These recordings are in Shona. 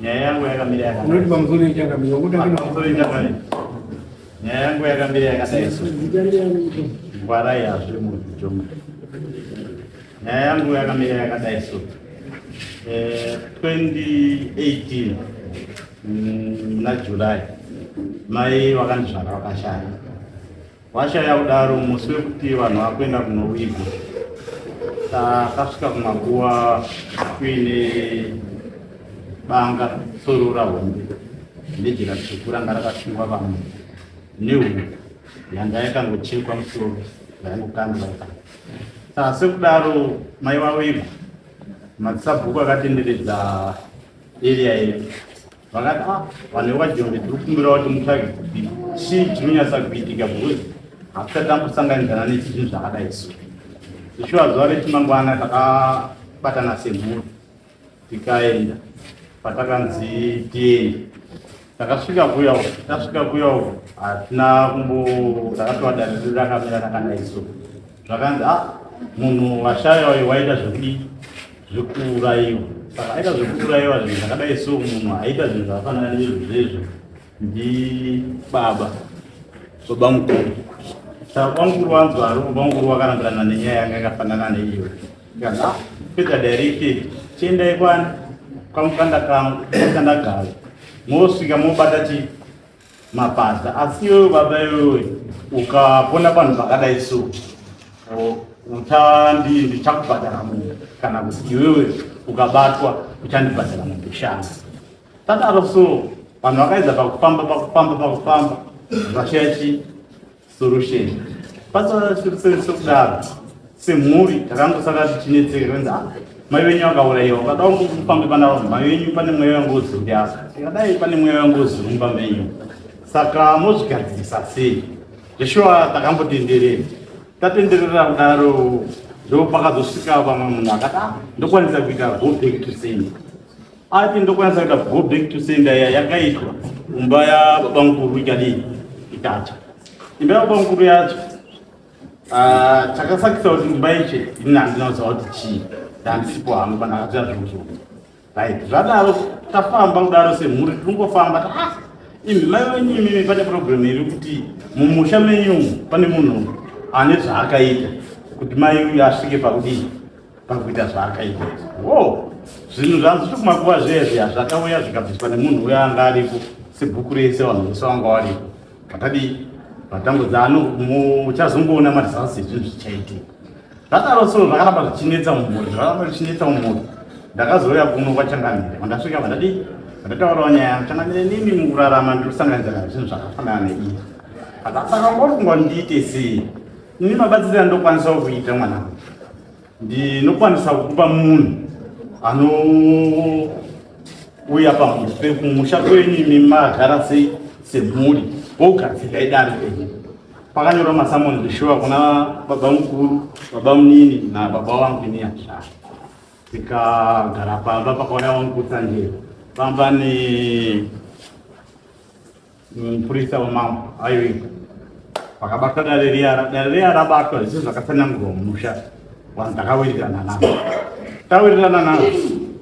Nyaya yangu yakamira yakadai. Unoti pamusoro yechangamire, ngokuti akuna Nyaya yangu yakamira yakadai so. Ngwarai hazve munhu. Nyaya yangu yakamira yakadai so. 2018 muna July mai vakandizvara vakashaya. Washaya kudaro musi wekuti vanhu vakuenda kunovigwa, takasvika kumakuva kuine banga soro rahombe nejira dzvuku ranga rakasungwa vamwe nehuku yanga yakangochekwa musoro yaingokandwa. Saka sekudaro mai vavigwa, madzisabhuku akatenderedza area yedu vakati, ah, vanhu vekwaJombe, tiri kukumbira kuti mutsvage kuti chii chinonyatsa kuitika, because hatisati tambosanganidzana nezvinhu zvakadai. So zvishuwa zuva rechimangwana takabatana semhuri, tikaenda patakanzi tiende. Takasvika kuya uko, tasvika kuya uko hatina kumbo, takatova dare redu rakamira rakadai. So zvakanzi, ah, munhu washaya uyu waita zvekudii, zvekuurayiwa. Saka aita zvekuurayiwa, zvinhu zvakadai. So munhu aita zvinhu zvakafanana neizvozvezvo ndibaba, baba mukuru. Saka bamukuru wanzwaro, bamukuru wakarambirana nenyaya yanga yakafanana neiyo. Kana pedza dare, chiendai kwani kwamukanda kangu kwamukanda mosvika mobata chi mapadza. Asi iwewe baba, iwewe ukapona panhu pakadai, so uchandi ndichakubhadhara mombe, kana kuti iwewe ukabatwa uchandibhadhara mombe 5. Tadaro so vanhu vakaedza pakufamba, pakufamba, pakufamba, vashaya chi solution. Pasokudaro semhuri takangosaka tichinetseka, kunzi, ah, mai venyu vakaurayiwa. Ukada kufambe pana mai venyu, pane mweya wengozi uri apa, tikadai pane mweya wengozi uri mumba menyu, saka mozvigadzirisa sei? Zveshuwa takambotenderera, tatenderera kudaro, ndo pakazosvika vamwe munhu akati, ah, ndokwanisa kuita go back to sender. Ati ndokwanisa kuita go back to sender iya yakaitwa, imba yababa mukuru ikadii, ikatsva. Imba yababa mukuru yacho, ah, chakasakisa kuti imba iche ini handina kuziva kuti chii, handisipo hangu pandakatiya zvokuzo. Right, zvadaro tafamba kudaro semhuri, tingofamba, ah, imi mai venyu imimi, pane problem iri kuti mumusha menyu pane munhu ane zvaakaita kuti mai uyu asvike pakudii, pakuita zvaakaita. Wo zvinhu zvanzi kumakuva zviya zviya zvakauya zvikabviswa nemunhu uyo anga aripo, sebhuku rese, vanhu vese vanga varipo. Vatadii, vatambudza ano, muchazongoona maresults ezvinhu zvichaitika. Zvadaro so zvakaramba zvichinetsa mumhuri, zvakaramba zvichinetsa mumhuri. Ndakazouya kuno kwachangamire. Vandasvika, vandadii, vandataurawo nyaya yangu, changamire, nini mukurarama ndiri kusanganidzana zvinhu zvakafanana neizvi. Saka ngorifunga kuti ndiite sei? Ini mabatsiro andokwanisa kuita, mwana, ndinokwanisa kukupa munhu anouya pamusha kwenyu. Imi magara sei semhuri, wogadzira idare renyu. Pakanyorwa masummons zvishuwa kuna baba mukuru, baba munini nababa wangu ini yazvara. Tikagara pamba, pakauya wamukutsanjera pamba ne mupurisa wamambo aiwiko, pakabatwa dare riya. Dare riya rabatwa, zvisi zvakatsanangurwa mumusha, vanhu takawirirana navo, tawirirana navo.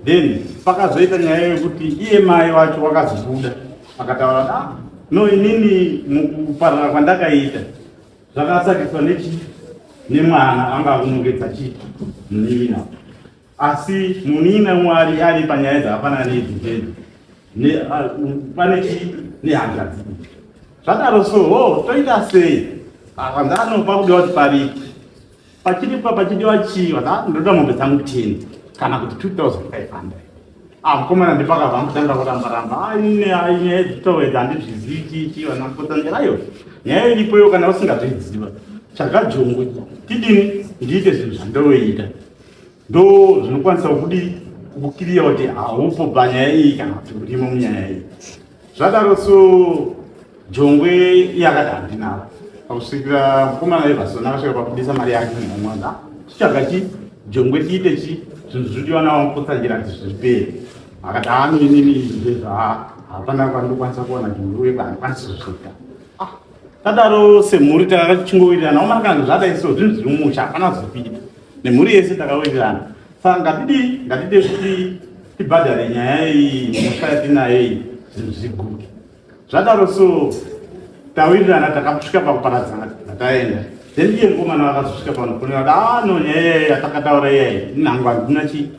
Then pakazoita nyaya yekuti iye mai wacho wakazobuda akataura kuti, ah, no, inini mukuparara kwandakaita zvakasakiswa nechi nemwana anga akunongedza chi munin'ina. Asi munin'ina mwari ari panyaya dzakafanana neidzi dzedu, pane chi nehanzvadzi. Zvadaro so ho toita sei? Akanzi anopa kudiwa kuti pariki pachiripa pachidiwa chii? Ndoda mombe dzangu 10 kana kuti 2500. Ah, mukomana ndipakabva mutanga kuramba ramba, aine aine dzitowedza, handizvizivi chichi. Vanapotsanjerayo nyaya iripoyo, kana usingazviziva tsvaga jongwe tidini, ndiite zvinhu zvandoita, ndo zvinokwanisa kukudi kukukiriya kuti haupo panyaya iyi kana kuti urimo munyaya iyi. Zvadaro so jongwe iye akati handinaro, pakusvikira mukomana Everson akasvika pakubudisa mari yake mumwe, titsvaga chi jongwe tiite chi zvinhu zvidiwa nawamukotsanjera kuti zvipere. Akati, anoinini izvi hapana kwandokwanisa kuwana jongwe uye kwandikwanisi kuzviita. Ah, Tadaro semhuri takachingowirirana omana kana zvadai so zvinhu zviri mumusha hapana zvopinda nemhuri yese takawirirana. Saka ngatidii ngatide kuti tibhadhare nyaya iyi mhosva yatinayo iyi zvinhu zviguke. Zvadaro so tawirirana takasvika pakuparadzana taenda. Then iye mukomana vakazosvika panofonera kuti ah no nyaya iyayi yatakataura iyayi nhangu handina chi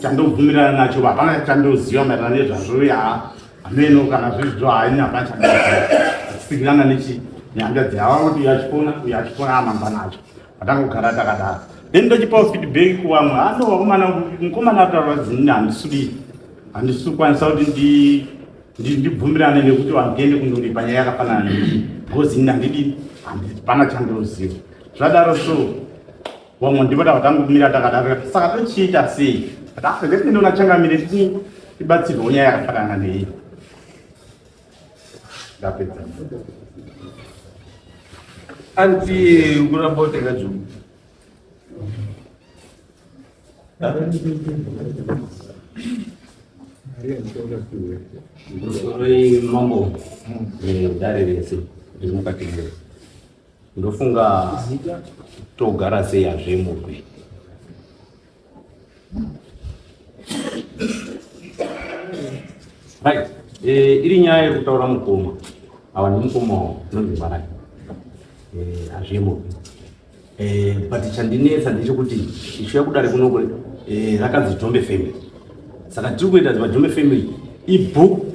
chandobvumirana nacho hapana chandoziva maererano nezvazvo ya hameno kana zvirizvo haini hapana chandoziva nechi nehanzvadzi yavo kuti uyu achipona uyu achipona amangwana acho patangogara takadaro then ndochipawo feedback kuvamwe ah no vakomana mukomana ataura kuti handisudii handisi kukwanisa kuti ndibvumirane nekuti vanhu tiende kundoripa nyaya yakafanana neiyi because ini handidi handipana chandoziva zvadaro so vamwe ndipo tava tangomira takadaro saka tochiita sei ndinoona changamire tibatsirwewo nyaya yakafanana neiyi ndapedza. Anti kuramba utenga dzungu. Sorry mambo nedare rese riri mukati mero. Ndofunga togara sei hazvemurwi. Right. Eh, iri nyaya yekutaura mukoma. Ava nemukoma wavo unonzi Ngwarai. Eh, hazvemurwi. Eh, but chandinetsa ndechekuti ichiuya kudare kunoko eh, rakanzi Jombe family. Saka tiri kuenda paJombe family ibhuku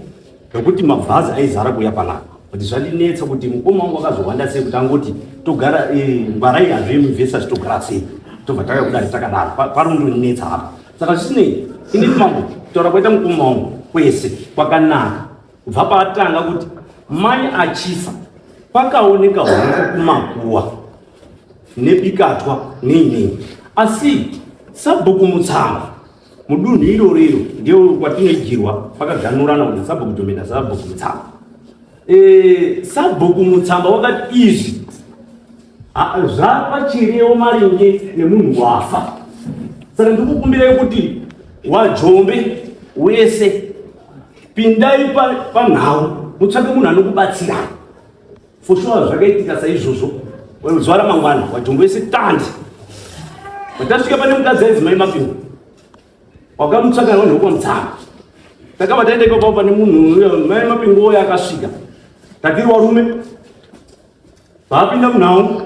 rekuti mabhazi aizara kuuya panapa. But zvandinetsa kuti mukoma wangu akazowanda sei kuti angoti togara eh, ngwarai hazvemi versus togara sei. Tobva tauya kudare takadaro. Parondonetsa apa. Saka zvisinei, inini mambo kutaura kwaita mukoma wangu kwese kwakanaka. Kubva paatanga kuti mai achifa pakaoneka huku kumakuwa nebikatwa nei nei, asi sabhuku Mutsamba mudunhu iroro iro ndiyo kwatinoigirwa pakaganurana kuti sabhuku Jombe nasabhuku Mutsamba. E, sabhuku Mutsamba wakati izvi zvapa chirevo maringe nemunhu wafa. Saka ndikukumbirai kuti waJombe wese pindai panhau mutsvake munhu anokubatsirai. For sure zvakaitika saizvozvo. Zuva ramangwana wajombo wese tandi. Vatasvika pane mukadzi ainzi mai Mapingo. Wakamutsvaka vanhu vekwaMutsamba. Takabva taenda ipapo pane munhu uyo mai Mapingo uyo akasvika. Tatiri varume. Vapinda munhau.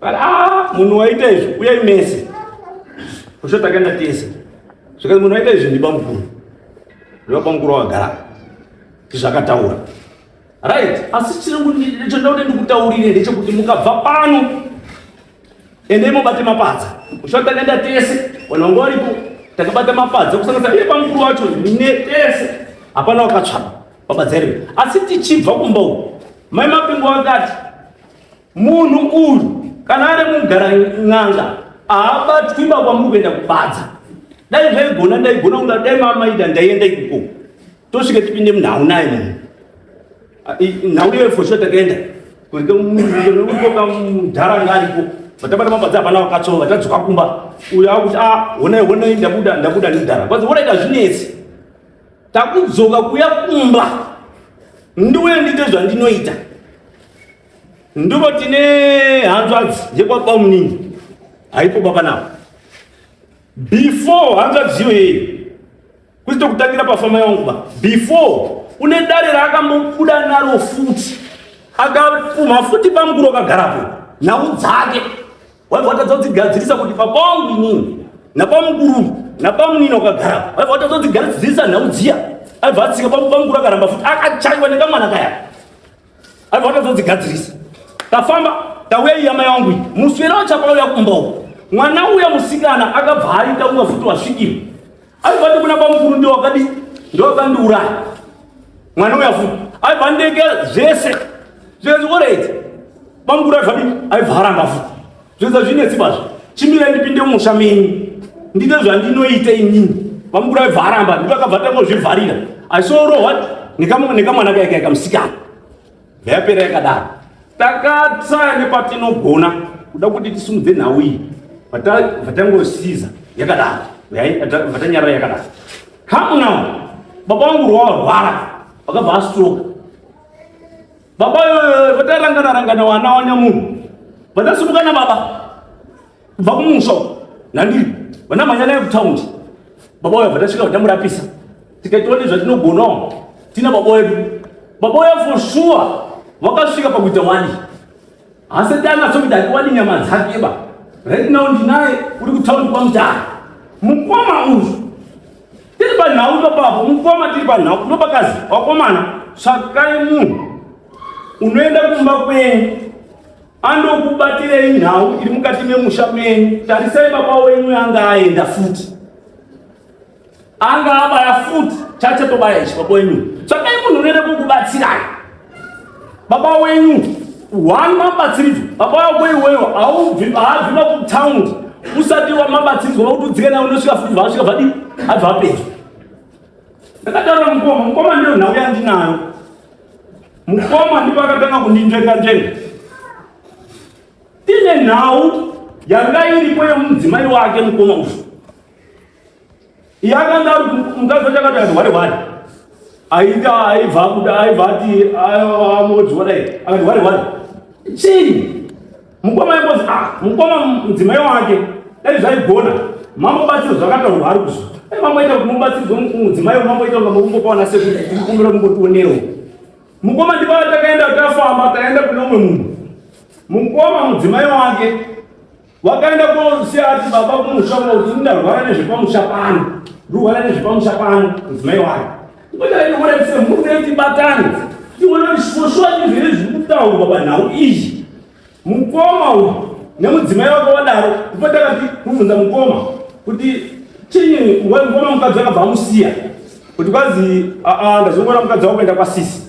Vakati ah munhu waita izvi uyai mese. Kusho takaenda tese. Zvikanzi munhu waita izvi ndibamukuru. Ndibamukuru wakagara. Zvakataura. Right, asi chinoda kuti ndikutaurire ndechekuti mukabva pano endei mobate mapadza. Usha takaenda tese, vanhu vanga varipo, takabata mapadza kusanganisa iye pamukuru wacho ne tese. Hapana wakatsvaka papadza iri. Asi tichibva kumba uku, mai Mapingo akati munhu uyu kana ari mugara n'anga haabatwi ba kwamuri kuenda kubadza. Dai zvaigona ndaigona kunga dai mamaida ndaienda ikoko. Tosvike tipinde munhau naye munhu. Nhau iyoyo for sure takaenda. Kuriko kamudhara anga ariko. Vatabata mapadza hapana vakatsova vatadzoka kumba. Uyo akuti ah honai honai ndabuda ndabuda nemudhara. Kwanzi horaita zvinetsi. Takudzoka kuya kumba. Ndiuye ndiite zvandinoita. Ndipo tine hanzvadzi yekwabamunini. Haipo baba navo. Before hanzvadzi iyoyo Kuito kutangira pafama yangu ba. Before une dare raakambobuda naro futi. Akapumha futi pamukuru akagarapo. Nhau dzake. Waibva watadza kudzigadzirisa kuti baba wangu inini napamukuru napamunini wakagarapo. Waibva watadza kudzigadzirisa nhau dziya. Aibva atsika pamukuru akaramba futi akachaiwa nekamwana kaya. Aibva watadza kudzigadzirisa. Tafamba tauya iya mai wangu iyi. Muswera wachapauya kumba uko. Mwana uya musikana akabva aita umwe futi wasvikirwa. Aibva ati kuna bamukuru ndio wakadi ndio wakandiuraya. Mwana uya futi aibva ndeke zvese. Zvese alright. Bamukuru aibva di aibva aramba futi. Zvese zvinetsi bazvo. Chimira ndipinde mumusha menyu. Ndite zvandinoita inini. Bamukuru aibva aramba ndipo akabva tangozvivharira. Aisorohwa nekamwana kaya kaya kamusikana. Yapera yakadaro. Takatsaya nepatinogona kuda kuti tisimudze nhau iyi. Vatangosiza yakadaro. Vatanyarara yakadaro. Come now. Baba vangu rwarwara. Vakabva astroke. Baba iyoyo vatarangana rangana wana wanyamunhu. Vatasumuka na baba. Kubva kumusha uko. Nandiri. Vanamhanya naye kutaundi. Baba uyo vatasvika vatamurapisa. Tikaitawo nezvatinogonawo. Tina baba wedu. Baba uyo for sure vakasvika pakuita wani. Asati anatsokuti handiwani nyama dzake ba. Right now ndinaye uri kutaundi kwamutare. Mukoma uyu tiri panhau ipapapo mukoma tiri panhau ndopakazi wakomana tsvakai munhu unoenda kumba kwenyu andokubatirei nhau iri mukati memusha menyu tarisai baba wenyu anga aenda futi anga abaya futi chachatobaya ichi baba wenyu tsvakai munhu unoenda kukubatsirai baba wenyu one mabatsiridzo baba wako iweyo haubvi haabvi makutaundi usati wamabatsiridzwa vakuti udzike naye unosvika futi vasvika vadii abva apedzwa ndakataura mukoma mukoma ndiyo nhau yandinayo mukoma ndipo akatanga kundinzvenga nzvenga tine nhau yanga iripo yemudzimai wake mukoma uyu Iye akanga ari mukadzi wacho akati akati hware hware. Aita aibva abuda aibva ati amodzi wadai akati hware hware. Chii? Mukoma yembozi ah mukoma mudzimai wake dai zvaigona mambobatsirwa zvakataurwa ari kuzwa. Dai mamboita kuti mubatsirwe mudzimai mamboita kunga mumbopawana sekuti tikumbira kumbotionewo. Mukoma ndipo takaenda tafamba taenda kune umwe munhu. Mukoma mudzimai wake Wakaenda kosiya ati baba kumusha kuti ndarwara nezvepamusha pano. Ndurwara nezvepamusha pano mudzimai wake. Ngotaura semhuri tibatane. Tione kuti shosho ndizvo zviri kutaurwa panhau iyi. Mukoma uyu nemudzimai wake wadaro ndipo takati kubvunza mukoma kuti chinyi mukoma mukadzi akabva amusiya kuti kwazi aa ndazongoona mukadzi wako kuenda kwasisi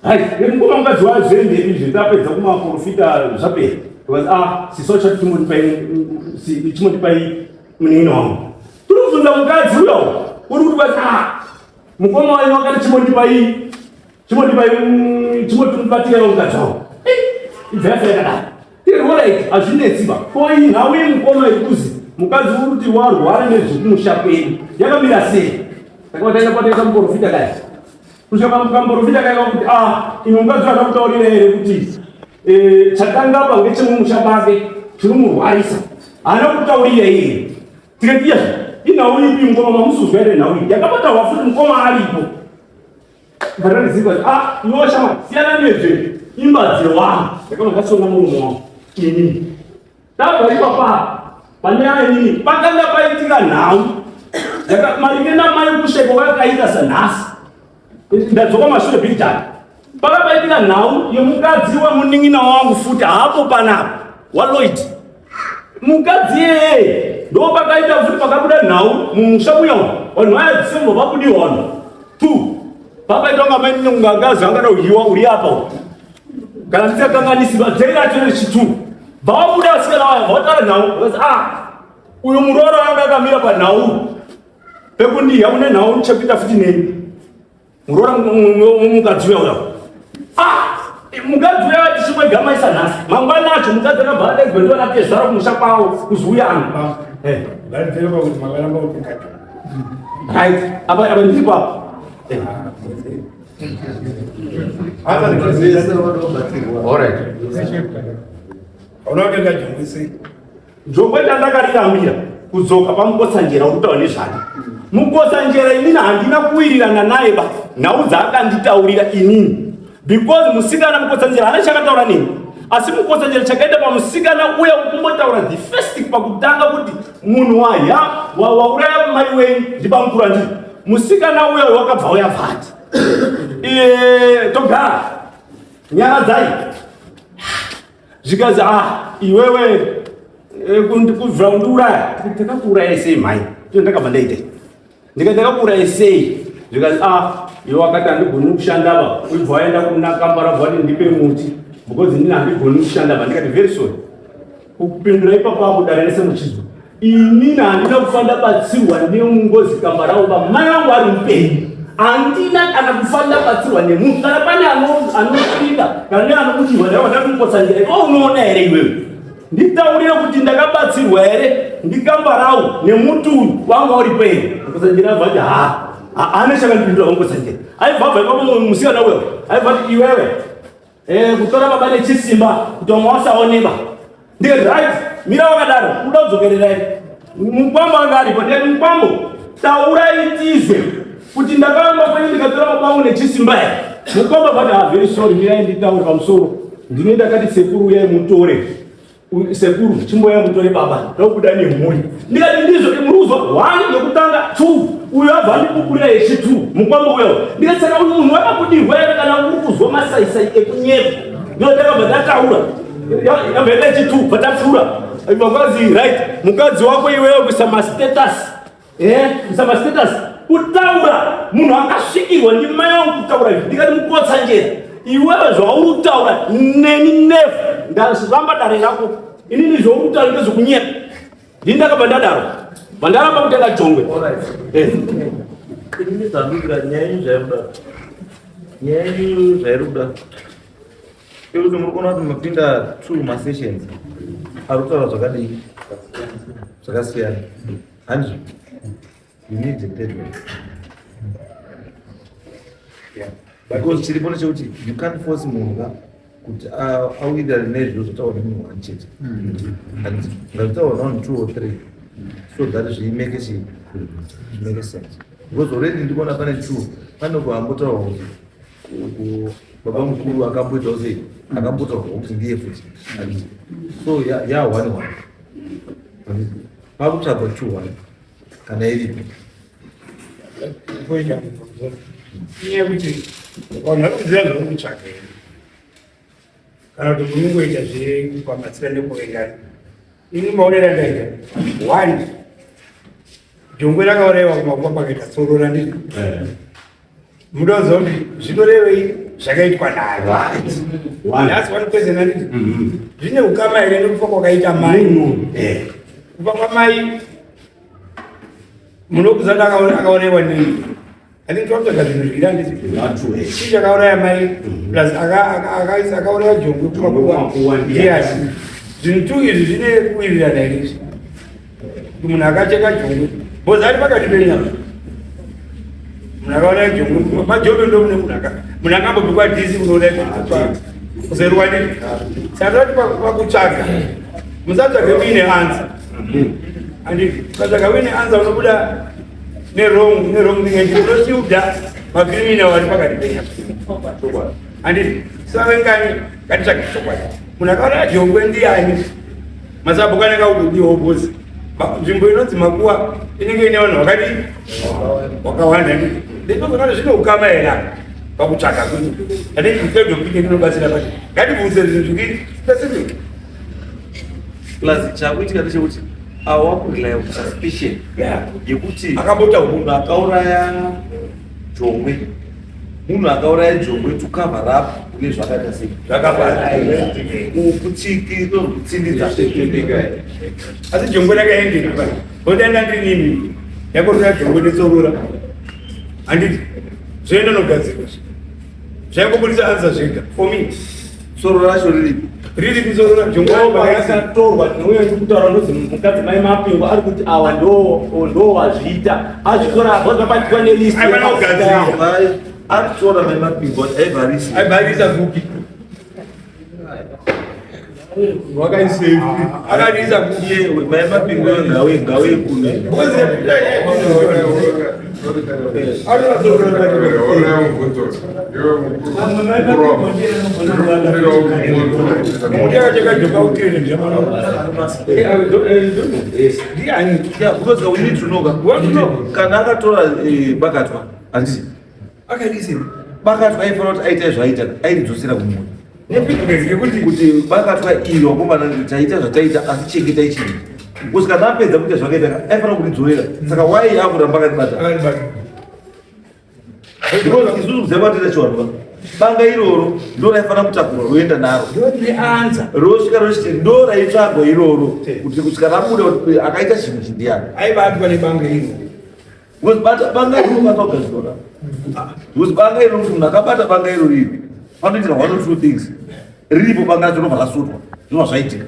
Hai, mukoma mukadzi wayo zvendepi izvi ndapedza kumaprofita zvapera. Because ah, sisi wacho chimondipai chimondipai munin'ina wangu. Tiri kubvunza mukadzi uyo uri kuti kwazi ah, mukoma wayo wakati chimondipai chimondipai chimotibatira mukadzi wangu. Ibva yafa yakadaro. Tiri alright, hazvinetsi ba. Ko iyi nhau yemukoma iri kuzi mukadzi uri kuti warwara nezvekumusha kwedu yakamira sei? Saka taenda kwataita muprofita dai. Kusvika pamuprofita kaiva kuti ah, imwe mukadzi akakutaurira here kuti eh, chatanga apa ngechemumusha pake chinomurwarisa haana kutaurira iye tikati iya inhau ipi mukoma mamusuzwa here nhau iyi yakabataurwa futi mukoma aripo vatariziva kuti ah iwe shama siyana nezve imba dzewanhu ndakabva ndasonga muromo wangu inini Tabva ipapa panyaya inini pakanga paitika nhau maringe namai kusheko vakaita sanhasi ndadzoka mashure bhijani paka paitika nhau yemukadzi wemunin'ina wangu futi hapo panapa waloid mukadzi iyeye ndo pakaita futi pakabuda nhau mumusha muya umu vanhu vaya dzisembo vabudiwa vanhu two pakaita kunga maininongagazi angada kuhiwa uri apa kana ndisakanganisi vadzei racho rechitu bvawabuda vasikana vaya vataura nhau vati ah uyu muroora anga akamira panhau pekundiya une nhau chekuita futi neni muroora mukadzi uya uya ah mukadzi uya vati chimwe gama isa nhasi mangwana acho mukadzi akabva adaidzwa ndiwana tezvara kumusha kwavo kuziuya ano eh. right apa apa ndiripo apa eh. Jongwe ndandakarirambira kudzoka pamukotsanjera uri kutaura nezvake. Mukotsanjera inini handina kuwirirana naye ba nhau dzaakanditaurira inini because musikana mukotsanjera haana chakataura neni asi mukotsanjera chakaita pamusikana uya kumbotaura the first pakutanga kuti munhu waya wauraya mai wenyu ndibamukuru andii musikana uya wakabva uya bvati togara nyaradzai zvikanzi ah iwewe eh, kubvira kundiuraya ndakakuuraya sei mhai io ndakabva ndaita ndikati ndakakuuraya sei zvikanzi ah iwe wakati handigoni kushanda ba ubva waenda kuna kambara bva wati ndipe muti because ndini handigoni kushanda ba ndikati very sorry Kupindura ipapo apo dare rese muchizwa. Inini handina kufa ndabatsirwa nemungozi kambarauba mai vangu ari mupenyu. Handina kana kufa ndabatsirwa nemunhu kana pane anopinda kana ne anokutirwa ndava ndakumukotsanjira iwe unoona here iwewe nditaurire kuti ndakabatsirwa here ndikambarau nemuti uyu wanga uripo here mukotsanjira abva ati haa. Haana chakandipindura vangotsanjera. Aibva abva ipapo musikana uyo. Aibva ati iwewe. Eh, kutora baba nechisimba kuti vamwe vasaoneka. Ndikati right, mira wakadaro, uda kudzokerera here? Mukwambo anga aripo, ndikati mukwambo, taurai tizwe kuti ndakavamba kwenyu ndikatora baba vangu nechisimba here? Mukwambo akati ah, very sorry, mirai nditaure pamusoro. Ndine ndakati sekuru uyai mutore. Sekuru chimboya mutore baba ndokuda nemhuri. Ndikati ndizvo muri kuzwa one yekutanga two uyo abva andipupurira yechi two mukwambo uyo. Ndikati saka uyu munhu wakabudirwa here kana uri kuzwa masaisai ekunyepa? Ndiro ndakabva ndataura. Yabva yaita yechi two bva tapfuura. Vakwazi right mukadzi wako iwewe kuisa mastatus Eh, kusama status kutaura munhu akasvikirwa ndimai vangu kutaura izvi ndikati mukotsa njera iwewe zvauri kutaura neni nefu ndaramba dare rako inini zvauri kutaura ndezvekunyepa ndini ndakabva ndadaro vandaramba kutenga jongwe eh. Inini zvandikuda nyaya yenyu zvairuda nyaya yenyu zvairuda Ekuti muri kuona kuti mapinda two masessions ari kutaura zvakadii zvakasiyana hanzvi you need a third one because chiripo ndechekuti you can't force munhu ka kuti awirirane nezviro zvataurwa nemunhu one chete and ngazvitaurwa navanhu two or three so that zvimeke chii zvimeke sense because already ndikuona pane two pane kuambotaurwa kuti baba mukuru akamboitawo sei akambotaurwa kuti ndiye futi so ya one one pakutsvagwa 2 1 kana iripo. Inyaya yekuti vanhu vari kuziva zvavari kutsvaga here kana kuti munongoita zvekwamatsira nekuvengana. Ini maonero andaita one jongwe rakaurayiwa kumakuva pakaita tsoro randizvo eh. Muda kuziva kuti zvinorevei zvakaitwa nayo. That's one question anditi. Mm-hmm. Zvine ukama here nekufa kwakaita mai? Eh. Kufa kwamai munokuza akauraiwa nei? I think twakutsvaga zvinhu zviri anditi. Chii chakauraya mai mm-hmm. plus akauraya jongwe kumakuwa ndiani? Zvinhu tu izvi zvine kuwirirana here izvi? Kuti munhu akacheka jongwe bhozi ari pakati penyama munhu akaona jongwe majongwe ndo mune munhu aka munhu akambobikwa dhisi unoona kuzerwa ne saka tati pakutsvaga musatsvage uine ansa anditi ukatsvaga uine ansa unobuda nerong nerong thing and unoshiuda macriminal ari pakati penyama anditi savengani ngatitsvage chokwadi munhu akaona jongwe ndiyani Masabhuku anenge akudiwa bozi. Nzvimbo inonzi makuwa inenge ine vanhu vakadii wakawanda ndinoona zvine ukama here apa pakutsvaga kuti I think the third opinion inobatsira pati ngatibvunze zvinhu zviri specific. Plus chakuitika ndechekuti awa wakurely on suspicion yekuti akambota munhu akauraya jongwe munhu akauraya jongwe to cover up kune zvakaita sei kutsindidza asi jongwe rakaendera bodanda ndinini yakorora jongwe netsorora handiti zvoenda nogadzirwa zvaingobudisa ansa zvega for me soro racho riripi riripi soro racho jongwe rakatorwa nouyo ndikutaura ndozi mukadzi mai mapingo ari kuti awa ndo wazviita azvitora vazvapaitwa nelist aritora mai mapingo aivharisa aivharisa kupi wakaisei akadiisa kuye mai mapingo ngawe ngawe kune Kana akatora eh, bakatwa handiti akaidisei bakatwa aifanira kuti aita zvaaita airidzosera kumwe kuti bakatwa iri wakomana taita zvataita asi chengetai chinhu because kana apedza kuita zvakaita aifanira kuridzorera saka wai akuramba akaribata because isusu kuziva kwatoita chiwanhu banga iroro ndo raifanira kutakurwa roenda naro rosvika rochiti ndo raitsvagwa iroro kuti kusvika rabuda kuti akaita chinhu chindiyani aibatwa nebanga iro Because bata banga iro bata kugadzirwa. Because banga iro kuti munhu akabata banga iro riri panoitika one or two things. Riripo banga racho robva rasotwa. Zvinobva zvaitika.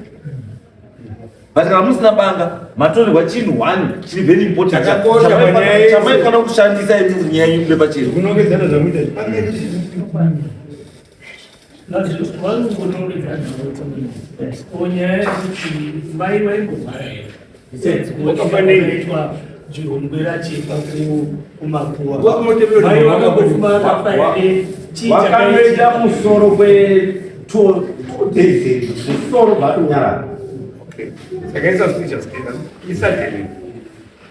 But kana musina banga Matorerwa chinhu one chiri very important. Chakakosha panyaya yese. Chamaifanira kushandisa imi kuti nyaya yenyu ibude pachena. Kunongedzana zvamuita. Nyaya yekuti mai vaingorwara here besides jongwe rachekwa kumakuwa mai vakambofuma vakafa here chii Wakanoita chakaitika musoro kwe 2 days, musoro bvatonyarara. Saka isa switch isa tele.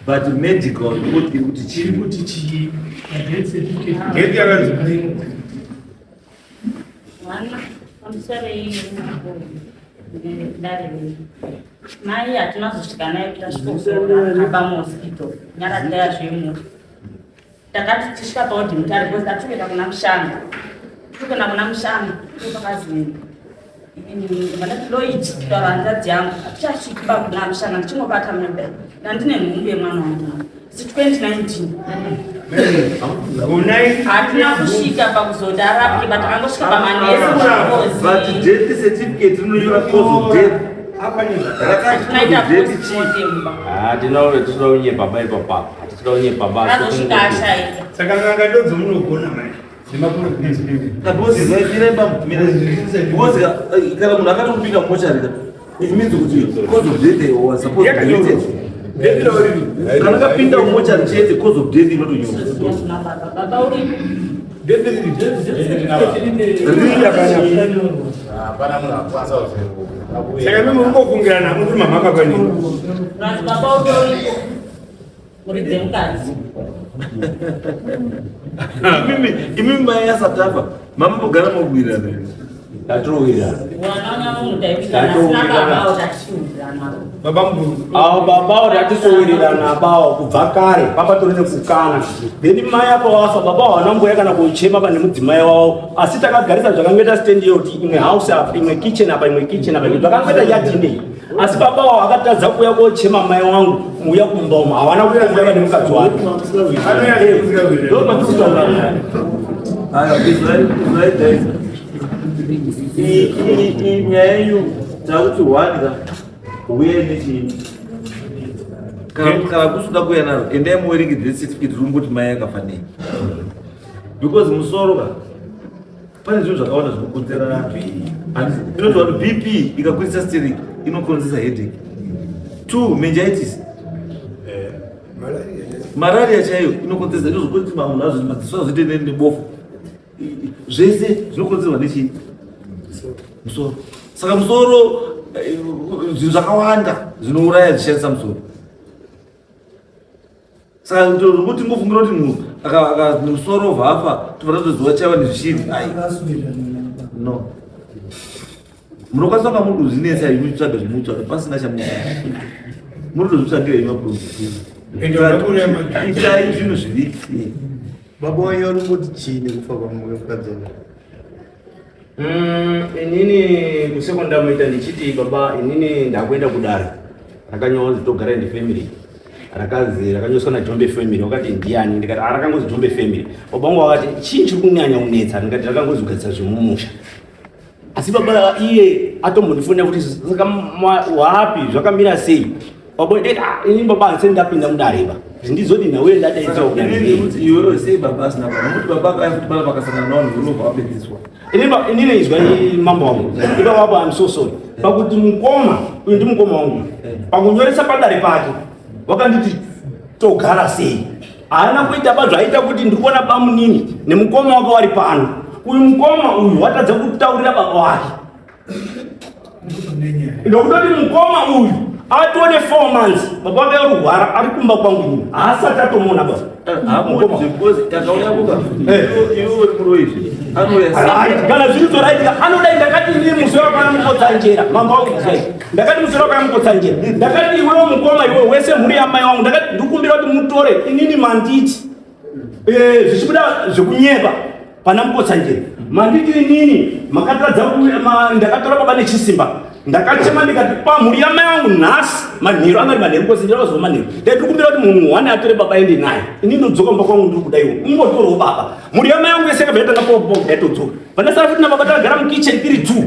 But medical report iri kuti chiri chii? Kuti chii death certificate? Death yakanzi. Mwana pamusoro dare mai hatina kuzosvika naye tasvikokutora pamuhospital nyaradzaya zvemo. Takati tisvika paodhi Mutare because tatikuenda kuna Mushanga, tirikuenda kuna Mushanga pakazi vandati Lloyd kutaura hanzvadzi yangu hatichasviki pakuna Mushanga ndichingobata mebe ndandine nhumbu yemwana wangu si 2019. Gonai. Hatina kusvika pakuzoti arapike, but takangosvika pamanesi. But death certificate rinonyora cause of death. Apa ni Rakati cause of death chii? Hatina, tinoda kunyepa ba ipapapo, hatitoda kunyepa ba. Azosvika ashaika. Saka nganga ndodzo munogona mai. Because because kana munhu akatopinda mumochari, it means kuti cause of death was supposed to be written. Death rauriri. Kana akapinda mumochari chete, cause of death inotonyorwa. Baba uripo. Death riri. Riri hapana. Hapana munhu akwanisa. Saka mimi mungofungirana muri mamhaka pani. Vanzi baba utoripo muridze mukadzi. Imimi mai asatafa mamambogara mokuwirirana. Tatowirirana. Wanaona munhu taiwirirana, asina baba tatichiwirirana. Baba mukuru. Avo babawo tatisowirirana bawo kubva kare, papatori nekukana. Then mai apa wafa, baba hawana mbuya kana kuchema pane mudzimai wavo, asi takagarisa zvakangoita stand yoti imwe house apa, imwe kitchen apa, imwe kitchen apa, zvakangoita yadinei, asi baba wavo akatadza kuuya kochema mai wangu muuya kumba umo, hawana kuuya kuuya pane mukadzi wake. Ndo patiri kutaura. Aya, izwai guys, nyaya yenyu takuti one ka uyai nechii, kana kusuda kuuya naro, endai muwerenge death certificate rungoti mai akafa nei, because musoro ka pane zvinhu zvakawanda zvinokonzera. Inoti vanhu BP ikakwirisa steering inokonzesa headache, two meningitis, malaria chaiyo inokonzeresa, inozokonzesa munhu azoti madziso azoite nebofu. Zvese zvinokonzerwa nechii? Musoro. Saka musoro, zvinhu zvakawanda zvinouraya zvichishandisa musoro. Saka kuti ngofungira kuti munhu musoro vafa tobva tatoziva chaiva nezvishiri, ai, no. Munokwanisa kunga muri kuzvinetsa imi muchitsvaga zvimutsvaga pasina chamu muri kutozvitsvagira imi maproblems. Itai zvinhu zviri clear. Baba wenyu vari kungoti chii nekufa kwamukadzi wavo? Inini kusekondari moita ndichiti baba, inini ndakuenda kudare rakanyorwa kunzi Togara and Family, rakazi rakanyoreswa naJombe Family. Wakati ndiani? Ndikati, "Ah, rakangozi Jombe Family." Baba vangu vakati, "Chii chiri kunyanya kunetsa?" Ndikati, "Rakangozi kugadzisa zvemumusha." Asi baba iye atombondifonera kuti, "Saka wapi, zvakamira sei, baba?" Ndikati, "Ah, inini baba handisati ndapinda mudare ba, ndizoti nauye ndadaidzwa kudare." Inini kuti iwewe sei baba asina baba, nokuti baba akaya futi pana pakasangana navanhu unobva wapedziswa. Inini izwa, mambo wangu, ipapapo I'm so sorry pakuti mukoma uyu ndi mukoma wangu, pakunyoresa padare pake wakanditi togara sei, haana kuita ba zvaita kuti ndikuona bamunini nemukoma wake wari pano. Uyu mukoma uyu watadza kutaurira baba wake, ndokutoti mukoma uyu atone 4 months baba wake arurwara ari kumba kwangu ini, haasati atomuona baba. Mukoma. Because akauya kuka iwe uri muroizvi anouya. Right, kana zviri zoraitika anodai. Ndakati ndiri musoro wakana Mukotsanjera, mambo wangu kuzai, ndakati musoro wakana Mukotsanjera, ndakati iwewe mukoma, iwe wese mhuri yamai wangu, ndakati ndikumbira kuti mutore inini manditi zvichibuda zvekunyepa pana Mukotsanjera, manditi inini makatadza ndakatora baba nechisimba. Ndakachema ndikati pamhuri yamai wangu nhasi manheru angari manheru, Mukotsanjera wazova manheru, ndati ndikumbira kuti munhu one atore baba ende naye, inini ndodzoka mumba kwangu, ndiri kuda iwo ungotorawo baba. Mhuri yamai yangu yese yakabva yatanga popo, yatodzoka vandasara futi nababa, takagara mukitchen tiri two.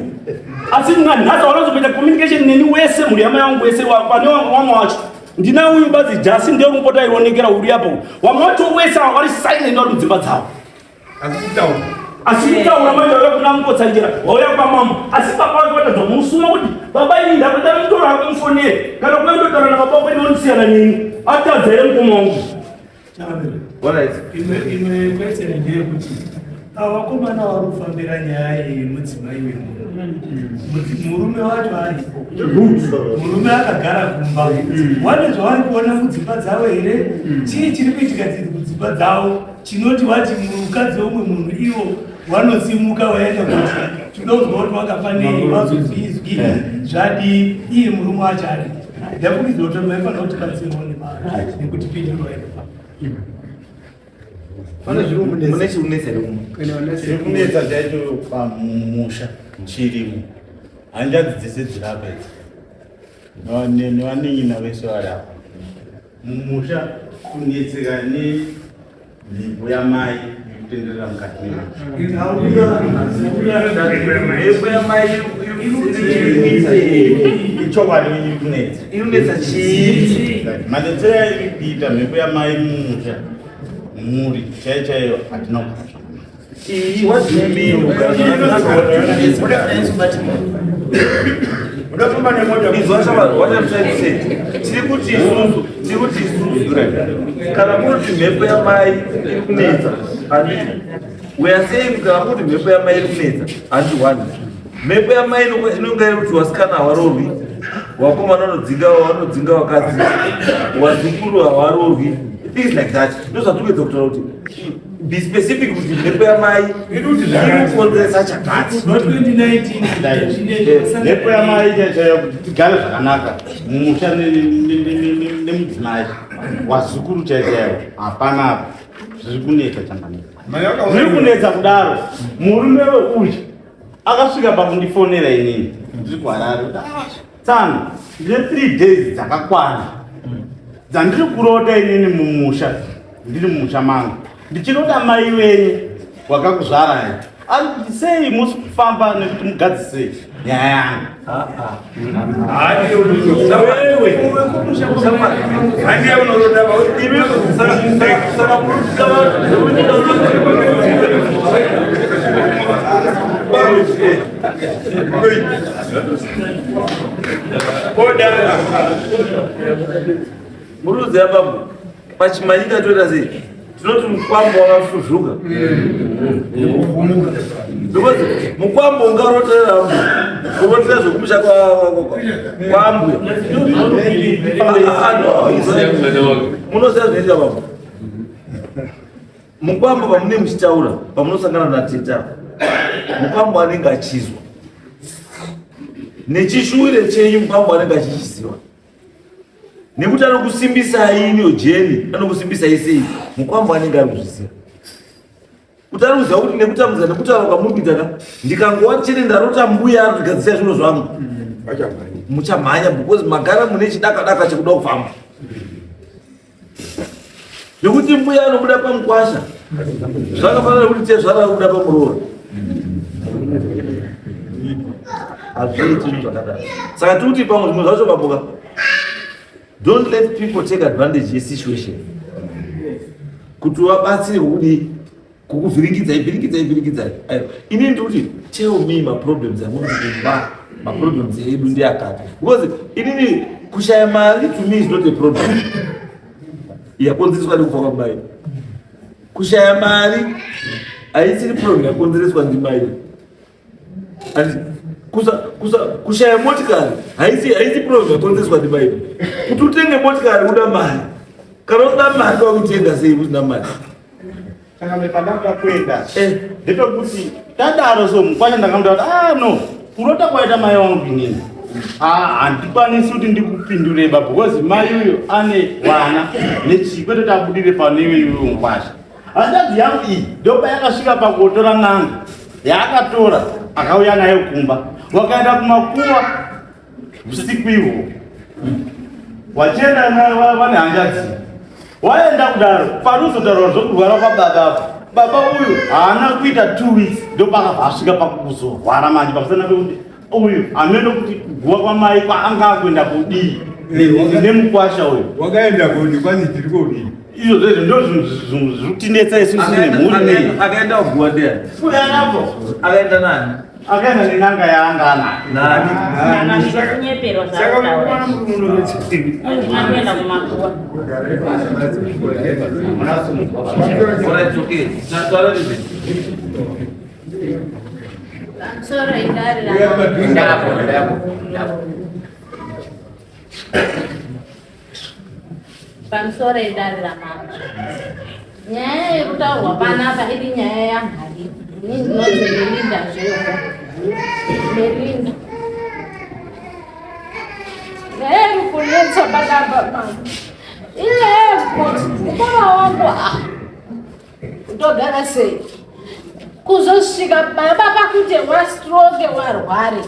Asi nhasi wanozokuita communication neni wese, mhuri yamai wangu wese pane wamwe wacho. Ndina uyu badzi jasi ndiye unopota aionekera uri apo. Vamwe vacho wese ava vari silent vari mudzimba dzavo. Asi kutaura manje vauya kuna Mukotsanjera, vauya kwamambo. Asi baba vake vatadza kumusuma kuti baba ini ndakuda mutoro wako mufonere. Kana kuya ndotaura nababa wako ndinonisiyana neni. Atadza here mukoma wangu? Imwe imwe question ndeyekuti ava vakomana vari kufambira nyaya yemudzimai wemunhu murume wacho aripo, murume akagara kumba, wane zvavari kuona mudzimba dzavo here? Chii chiri kuitika dziri kudzimba dzavo chinoti wati mukadzi womwe munhu ivo wanosimuka waenda kuti tinoda kuzwa kuti wakafa nei, wazozvizwi zvadii, iye murume wacho aripo. Ndafungidzira kuti maifanira kuti batsirwa nekuti pindurwa Mune chikunetsa here kumba? Chiri kunetsa chaicho pamusha chirimo. Hanzvadzi dzese dziri apa idzi nevanin'ina vese vari apa mumusha kunetseka nemhepo yamai iri kutenderera mukati Mhepo yamai mechokwadi iri kunetsa. Inonetsa chii? Manetsero airi kuita mhepo yamai mumusha muri chaiyo chaiyo hatina kugara zvakanaka. Iyi, what do you mean kugara zvakanaka? Unofamba nemota. Izwa shava, what I'm trying to say. Tiri kuti isusu, tiri kuti isusu, kana muri kuti mhepo yamai iri kunetsa, handiti? We are saying kana muri kuti mhepo yamai iri kunetsa, handiti one. Mhepo yamai inonga iri kuti vasikana havarorwi, vakomana vanodzinga vanodzinga vakadzi, vazukuru havarorwi, things like that. Ndozvatiri kuedza kutaura kuti be specific kuti mhepo yamai iri kukonzeresa chakati. Kubva 2019 Mhepo yamai chaiyo chaiyo kuti tigare zvakanaka mumusha nemudzimai wazukuru chaiyo chaiyo hapana apa zviri kunetsa changamire. Zviri kunetsa kudaro murume weuyu akasvika pakundifonera inini ndiri kuHarare kuti "Ah, tsano ndine 3 days dzakakwana dzandiri kurota inini mumusha, ndiri mumusha mangu ndichirota mai venyu wakakuzvarai ari kuti sei musi kufamba nekuti mugadzise nyaya yangu." Handiye unorota. Muruzi yababu pachimanyika toita sei? Tinoti mukwambo wakafuzvuka because mukwambo ungarotera kurotera zvekumusha kwaambuya. Munoziva zvinoitika baba, mukwambo pamune muchitaura, pamunosangana nateta, mukwambo anenge achizwa nechishuwire chenyu, mukwambo anenge achichiziva nekuti anokusimbisai iniyo jeni, anokusimbisai sei, mukwambo anenge ari kuzviziva kuti ari kuziva kuti nekutambudza nekutaura kwamuri kuita ka, ndikangova chete ndarota mbuya ari kugadzisa zviro zvangu, muchamhanya because magara mune chidaka-daka chekuda kufamba nekuti mbuya anobuda pamukwasha zvakafanana nekuti tezvara ari kubuda pamuroora. Hazviiti zvinhu zvakadaro. Saka tiri kuti pamwe zvimwe zvacho babuka, don't let people take advantage yesituation kuti vabatsire kukudii, kukuvhiringidzai, vhiringidzai, vhiringidzai. Aiwa, inini ndiri kuti tell me maproblems amuri kumba, maproblems edu ndeakati, because inini kushaya mari to me is not a problem yakonzereswa nekufa kwamai. Kushaya mari haisiri problem yakonzereswa ndimai. Kushaya motikari haisi problem yakonzereswa ndimai. Kuti utenge motikari uda mari, kana usina mari wakuitenga sei usina mari? Changamire, pandanga kuenda ndepekuti tadaro so mukwasha ndakamuta kuti ah no, kurota kwaita mai wangu inini, ah, handikwanisi kuti ndikupindure ba because mai uyu ane wana nechii, kwete kuti abudire pane iwe mukwasha. Hanzvadzi yangu iyi ndopa yakasvika pakuotora n'anga yaakatora akauya nayo kumba, wakaenda kumakuva usiku ihwo wachienda vane hanzvadzi waenda kudaro panozotaurwa zvokurwara kwababa apo baba uyu haana kuita 2 weeks ndopakabva asvika pakuzorwara manje pamusana pekuti uyu hamene kuti kuguva kwamai kwaanga akuenda kudii. Nemukwasha uyu wakaenda kodi kwanzi tiri kodii? Izvo zvezvo ndo zvinhu zviri kutinetsa isusu nemhuri nei. Akaenda kuguwa ndiani? Kuyanapo. Akaenda nani? Akaenda nen'anga yaanga anayo. Nani? Kana zvekunyeperwa Saka zvaakutaura. mwana murume Handina kuenda kumakuwa. Alright, okay. Taura nezve. Pamusoro idare ramambo. Ndapo, ndapo, ndapo. Pamusoro idare ramambo. Nyaya yekutaurwa panapa iri nyaya yamhari. Ini ndinonzi Melinda Zveho. Melinda. Nyaya iri kunetsa panapa mambo. Inyaya yekuti mukoma wangu ah, togara sei? Kuzosvika baba pakuti wastroke warware.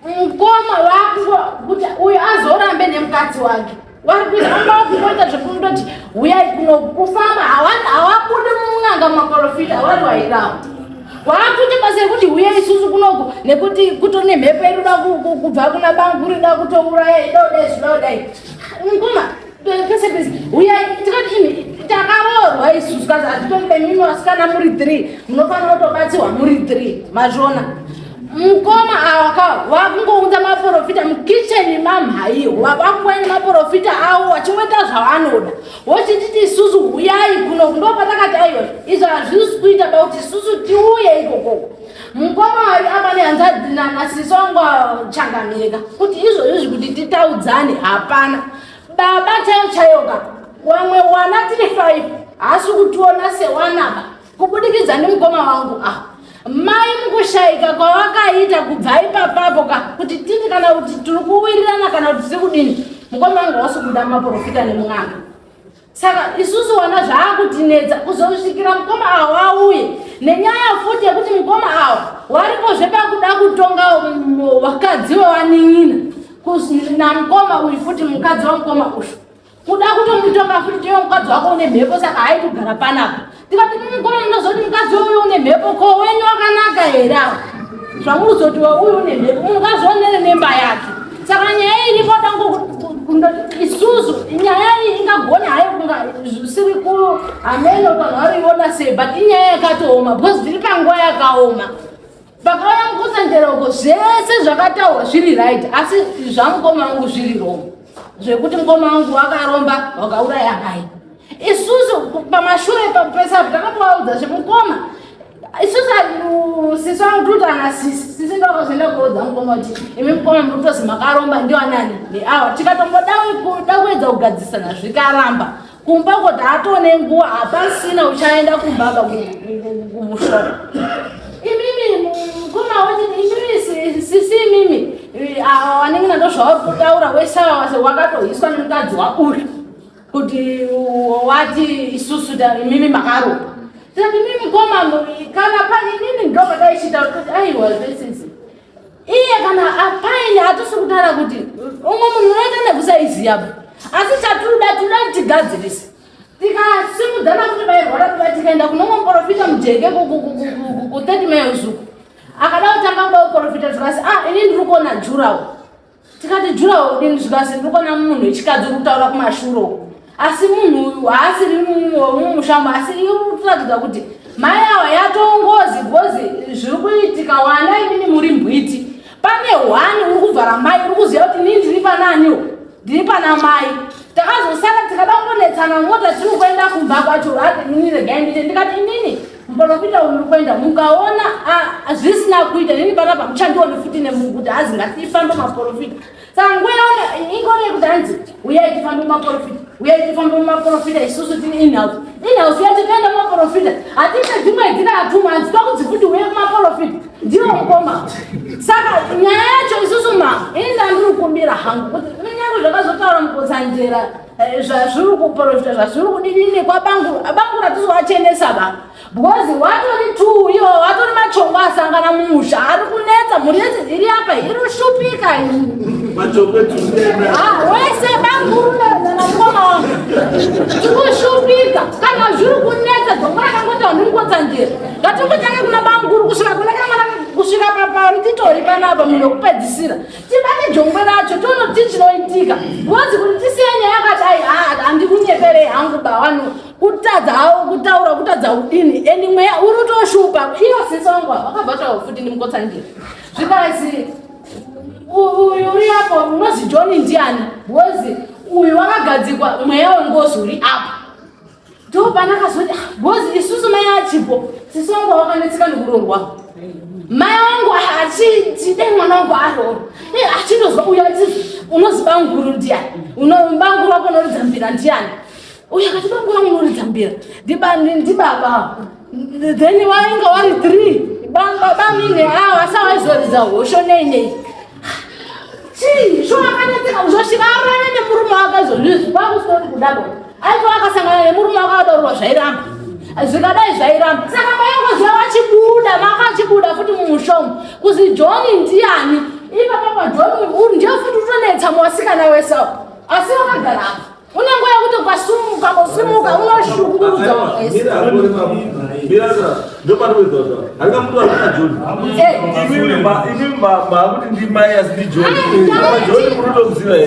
Mukoma wako kuti uyu azorambe nemukadzi wake wari kuita vanga vakungoita zvekundoti huyai kuno kufamba hawabudi mun'anga mumaprofita wari wairawo waakuita basa rekuti huyai isusu kunoku nekuti kutori nemhepo inoda kubva kuna bangu rinoda kutouraya ida kudai zvida kudai mukoma pese pese huyai. Tikati imi takaroorwa isusu kazi hatitori bemimi vasikana muri 3 munofanira kutobatsirwa muri 3 mazviona. Mukoma awa ka vakungounza maprofita mukicheni mamhaiwa, vakungoya nemaprofita avo vachingoita zvavanoda, vochititi isusu huyai kuno. Ndo patakati aiwa, izvo hazvisi kuita pakuti isusu tiuye ikokoko. Mukoma wari apa nehanzadzi nasisi wangu changamireka kuti izvozvizvi kuti titaudzane hapana. Baba chaiyo chaiyoka wamwe wana tiri 5 haasi kutiona sewanaba kubudikidza nemukoma wangu. Ah, mai mukushayika kwawakaita kubva ipapapo ka kuti titi kana kuti tiri kuwirirana kana kuti tiri kudini, mukoma wangu hausi kuda maprofita nemun'anga. Saka isusu wana zvaakutinetsa kuzosvikira mukoma awo auye nenyaya futi yekuti mukoma awo waripozve pakuda kutonga vakadzi vevanin'ina namukoma uyu futi mukadzi wamukoma uyu kuda kutomutonga futi tiyo mukadzi wako une mhepo, saka hayi kugara panapa. Tikati mukoma munozoti mukadzi uyu une mhepo, ko wenyu wakanaka here? Awo zvamuruzoti uyu une mhepo mungazvionere nemba yake. Saka nyaya iripo dango kundoti isusu nyaya iyi ingagona hayo kunga zvisiri ku hameno vanhu variiona sei, but inyaya yakatooma because tiri panguva yakaoma. Pakauya mukutsanjeroko zvese zvakataurwa zviri right, asi zvamukoma wangu zviri wrong, zvekuti mukoma wangu wakaromba wakauraya mai. Isusu pamashure pesapo takatovaudza zvemukoma isusu sisi wangu tiri kuti ana sisi sisi ndovakazoenda kuudza mukoma kuti imi mukoma muri kutozi makaromba ndiwanani neawa. Tikatomboda kuedza kugadzisana zvikaramba. Kumba kuti hatone nguva hapasina uchaenda kumbaba kumushoro. Imimi mukoma wachiti imimi sisi imimi vanenge nando zvauri kutaura wese wakatohiswa nemukadzi wauri kuti wati isusu imimi makaromba. Tikati imimi mukoma kana painini ndo pataichita kuti aiwa zvesisi iye kana apaine hatisi kutaura kuti umwe munhu unoita nekusaiziva, asi chatuda tuda tigadzirise. Tikasimudzana kuti vairwara kuva tikaenda kunomwe muprofita mujeke ku30 miles uku, akada kutanga kuda kuprofita zvikasi, ah, ini ndiri kuona jurawo. Tikati jurawo dini? Zvikasi ndiri kuona munhu wechikadzi uri kutaura kumashure uku, asi munhu uyu haasiri mumushamo, asi iri kuratidza kuti mai ava yatongozi because zviri kuitika wana imini muri mbwiti pane hwani uri kuvhara mai uri kuziva kuti inini ndiri pananiwo ndiri pana mai. Takazosara tikada kungonetsana mota tiri kuenda kumba kwacho. Ati inini regai ndite, ndikati inini muprofita uyu uri kuenda mukaona zvisina kuita inini panapa muchandioni futi nemukuti hazi ngatifambe maprofita. Saka nguva yaona ingori yekuti hanzi uyai tifambe mumaprofita, uyai tifambe mumaprofita. Isusu tiri inhouse, inhouse yacho toenda mumaprofita hatipedzi mwedzi kana 2 months tokudzi futi uye kumaprofita ndiwo mukoma. Saka nyaya yacho isusu ma ini ndandiri kukumbira hangu kuti kunyange zvakazotaura mukotsanjera zvazviri kuprofita zvazviri kudidini kwabangu bangu ratizovachenesa ba because watori two iwo watori machongo asangana mumusha ari kunetsa mhuri yese iri apa iri kushupika. Ah, wese banguru namukoma wangu tikushupika. Kana zviri kunetsa dhongo rakangoti handimukotsanjera ngatingotange kuna banguru kusvika kuna kana mwana kusvika Nditori panapa munhu wekupedzisira. Tibate jongwe racho toona kuti chinoitika. Because kuti tisiye nyaya yakadai handikunyeperei hangu bawanu kutadza hawo kutaura kutadza kudini and mweya uri kutoshupa iyo sisi wangu apa akabva futi ndimukotsanjira zvikanzi uyu uri apo unozi John ndiani because uyu wakagadzikwa mweya wengozi uri apa ndopanakazoti ah, because isusu mai achipo sisi wangu wakanetseka nekuroorwa mai wangu achiti dai mwana wangu aroorwa eh, achindozwa uyu ati unozi banguru ndiani banguru wako unoridza mbira ndiani uyu akati banguru wangu unoridza mbira ndibaba then wainga wari three bamine awa asi awaizoridza hosho nei nei chii sho akanetseka zvosvika arane nemurume wake izvozvizvi kwakusitori kudabo aitwa akasangana nemurume wake adaurwa zvairamba zvikadai zvairamba saka mayangoziva vachibuda makachibuda futi mumushomo kuzi johni ndiani ipapa pajohni ndiyo futi utonetsa muvasikana wese asi vakagara apa une nguva yekuti ukasimuka usimuka unoshungurudza wese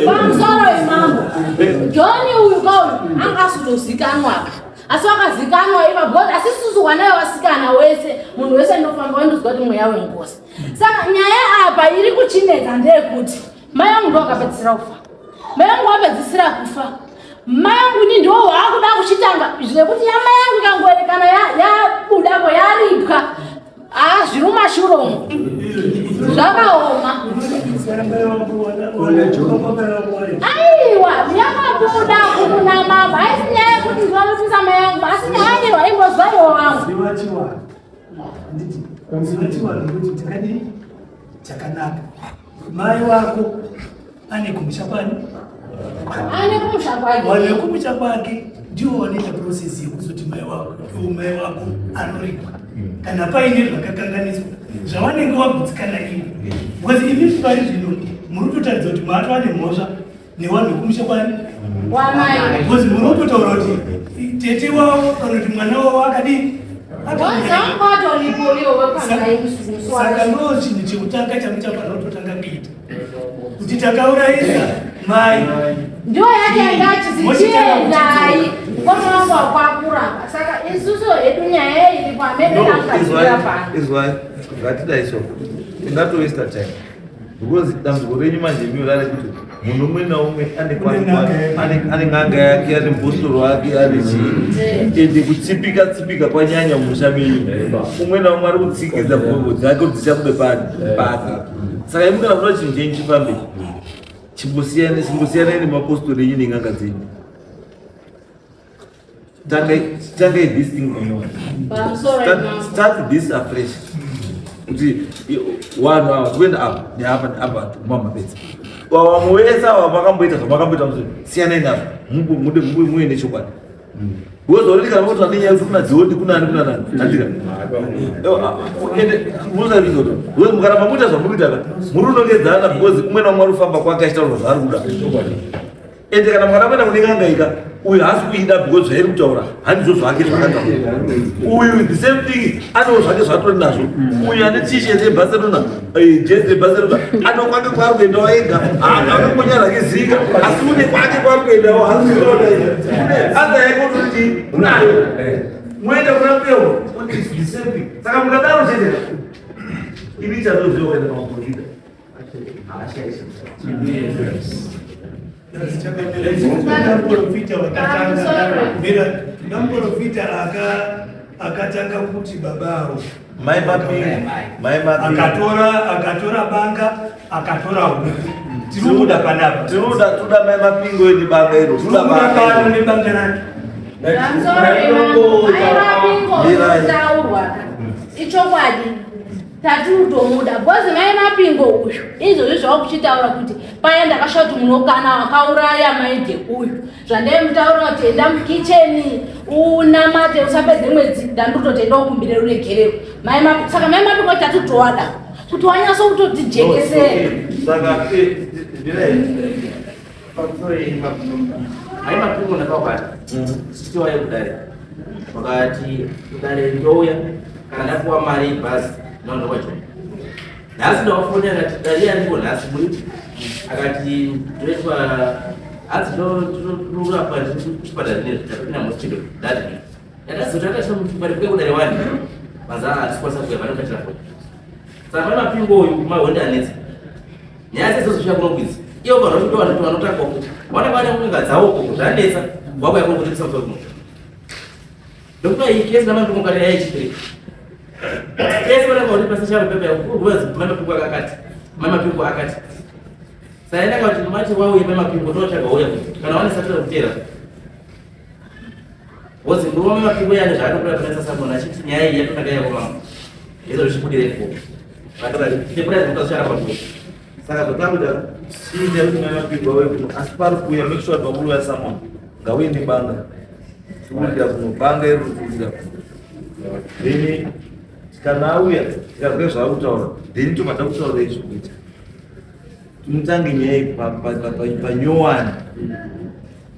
pamusoro imambo johni uyu kauyu anga asitozikanwa asi wakazikanwa iva because asi susu wanayo wasikana wese munhu wese ndinofamba wendozwa kuti mweya wengozi saka nyaya apa iri kuchinetsa ndeyekuti mai vangu ndo vakapedzisira kufa mai vangu vapedzisira kufa mai vangu ini ndiwo waakuda kuchitanga zvekuti yamai yangu ikangoerekana yabudako yaripwa haa zviri mumashure umo zvakaoma aiwa yakabuda kuna mama haisi nyaya yekuti ndinonotisa mai yangu asi nyaya aiwa ingozwa iwo wangu chakanaka mai wako ane kumusha kwani ane kumusha kwake vanhu vekumusha kwake ndivo vanoita process yekuzoti mai wako mai wako anoripwa kana paine zvakakanganiswa zvavanenge vagutsikana ivo because imi pari zvino muri kutotaridza kuti maatova nemhosva nevanhu vekumusha kwani because muri kutotaura kuti tete wavo kana kuti mwana wavo akadii saka ndo chinhu chekutanga chamuchafanira kutotanga kuita kuti takaurayisa mai ndiyo yake yanga achizichiendai mukoma wangu wakwakuramba saka isusu hedu nyaya iri kwamene izwai ngatidai so tingatowaster time because dambudziko renyu manje imi rari kuti munhu umwe naumwe ane n'anga yake ane mupostori wake ane chii ende kutsipika tsipika kwanyanya mumusha menyu umwe naumwe ari kutsikidza mbombo dzake kuti dzichabude pake saka imi kana munoda chinhu chenyu chifambe chimbosiyanai nemapostori enyu nen'anga dzenyu Tangai this thing on your start, start this afresh. Kuti wanhu ava kuenda apa neapa neapa kumamapedza. Vamwe vese ava makamboita zvamakamboita musi siyanai nazvo mude muye nechokwadi. Because already kana moto ane nyaya yekuti kuna Jodi kuna ani kuna nani handika. Ende munoziva kuti because mukaramba muita zvamuri kuita ka muri kunongedzana because umwe naumwe ari kufamba kwake achitaura zvaari kuda. Ende kana mwana kuenda kune n'anga ika uyu haasi kuida because zvairi kutaura handizvo zvake zvakataura uyu the same thing anewo zvake zvaatori nazvo uyu ane t-shirt yebarcelona eh, jezi yebarcelona ano kwake kwaari kuendawo ega akangonyara hake zika asi une kwake kwaari kuendawo haasiaza yake unoti unayo moenda kuna peo the same thing saka mukadaro chete ini chatoziva kuenda pamaprofita Muprofita akatanga kuti baba avo akatora akatora banga akatora huku tinomuda panapa tinoda toda mai mapingo nebanga iro toda banga nebanga rake ichokwadi Tatiutomuda because mai mapingo uyu izvozvi zvawakuchitaura kuti paya ndakashaa kuti munokana wakauraya maide uyu zvandaimutaura kuti enda mukicheni unamate usapedze mwedzi ndandikutoti enda ukumbire ruregerero mai saka mai mapingo tatutoada kuti wanyasa kutotijekesera saka eh, Mai mapingo ndakawakati sitiwaye kudare vakati kudare ndouya kana ndapuwa mari yebhazi ndinoenda kwacho Nhasi ndawafoni akati dai ariko nhasi muri akati ndoitwa hanzi ndorapwa ndiri kuchipatara ndine ndapinda muhospital ndati ndakazoti akaita pari kuya kudare wani manzi hatikwanisa kuya vanokatira foni saka pane mapingo uyu mahonde anetsa nyaya dzedzo zvisvika kunokwidza ivo vanhu vacho ndovanoti vanotanga kuti vana vane kunga dzawo koko zvanetsa wakuya kunokuti kusamusoro kuno ndokuti iyi kesi namapingo kati yaichipiri kesi vana vauri pasi chavo pepa yakuruwa mai mapingo akati mai mapingo akati saenda kuti mati wauye mai mapingo totsvaga uya kana wane satira kutera wozi murume mapingo yane zvaanobuda pane sasamona achiti nyaya iyi yatonaka yako mama izvo zvichibudira ikoko saka zvatakuda chiita kuti mai mapingo auye kuno asi pari kuuya make sure kuti pamuruya someone ngauye nebanga tiurira kuno banga iri rikuurira kuno then kana auya tikazwe zvaari kutaura then tobva takutaura izvo kuita timutange nyaya iyi panyowani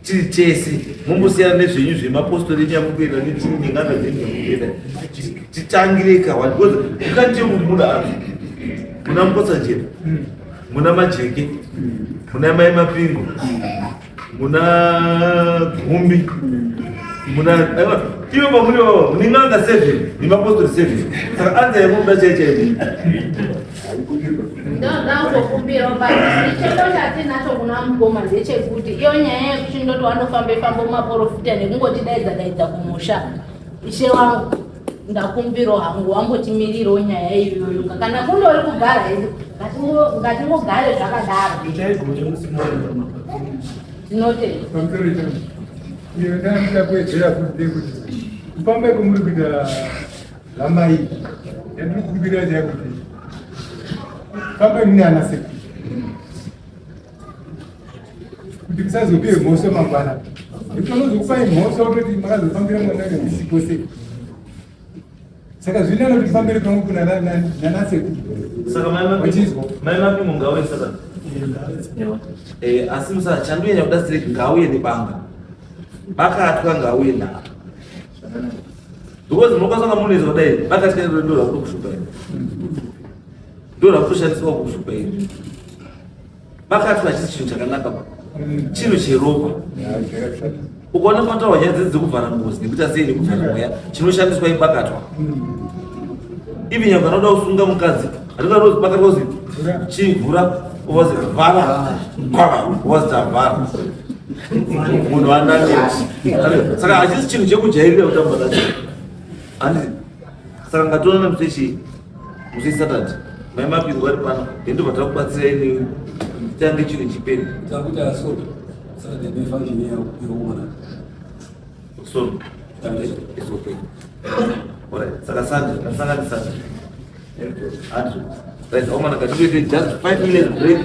tiri tese mumbosiyana nezvenyu zvemapostori enyu amukuenda nechii nenganda dzenyu dzamukuenda titangire kawa because mukati muda anhu muna mukotsanjera muna majeke muna mai mapingo muna gumbi muna aiwa ivo pamuri vava mune n'anga 7 nemapostori 7 saka anza yemunoda chai chai Ndokumbira chichemo chatinacho kuna mukoma ndechekuti iyo nyaya yekuchindoti wandofambe fambo maporofita nekungotidaidza daidza kumusha ishe wangu ndakumbiro hangu wambotimirirawo nyaya iyoyo kana kundori kugara hedu ngatingogare zvakadaro tinotenda pamusoro iyo ndamuda kuwedzera futi ndekuti kufamba kwemuri kuita zvamai yandiri kukumbira chaya kuti fambai mune ana sekuru kuti musazopiwe mhosva mangwana nekuti vanozokupai mhosva kutoti makazofambira mwana nekusipo sei saka zvinana kuti fambire pamwe kuna nanasekuru saka mai mapingo ngauye saka eh, asi musa chandoenda kuda sireki ngauye nebanga bakatwa ngauye naro because munokwanisa kunga munetsa kudai bakatya ndo rakutokushupa iri ndo rakutoshandiswa kukushupa iri bakatwa hachisi chinhu chakanaka ba chinhu cheropa ukaona pataurwa nyaya dzedzi dzekuvhara ngozi nekuita sei nekuvhara mweya chinoshandiswa ibakatwa even nyangwe anoda kusunga mukadzi hatinganozi bakatwa kuzi chivhura ovazi vhara ovazi tavhara munhu ananira saka hachisi chinhu chekujairira kutamba nacho handiti saka ngatoonana musi wechii musi wesaturday mai mapingo vari pano then ndobva takubatsirai newe titange chinhu chiperi Takuita soto. Saturday ne function yekumana. so it's okay alright saka sunday tasangane sunday Andrew right omana katitoite just 5 minutes break.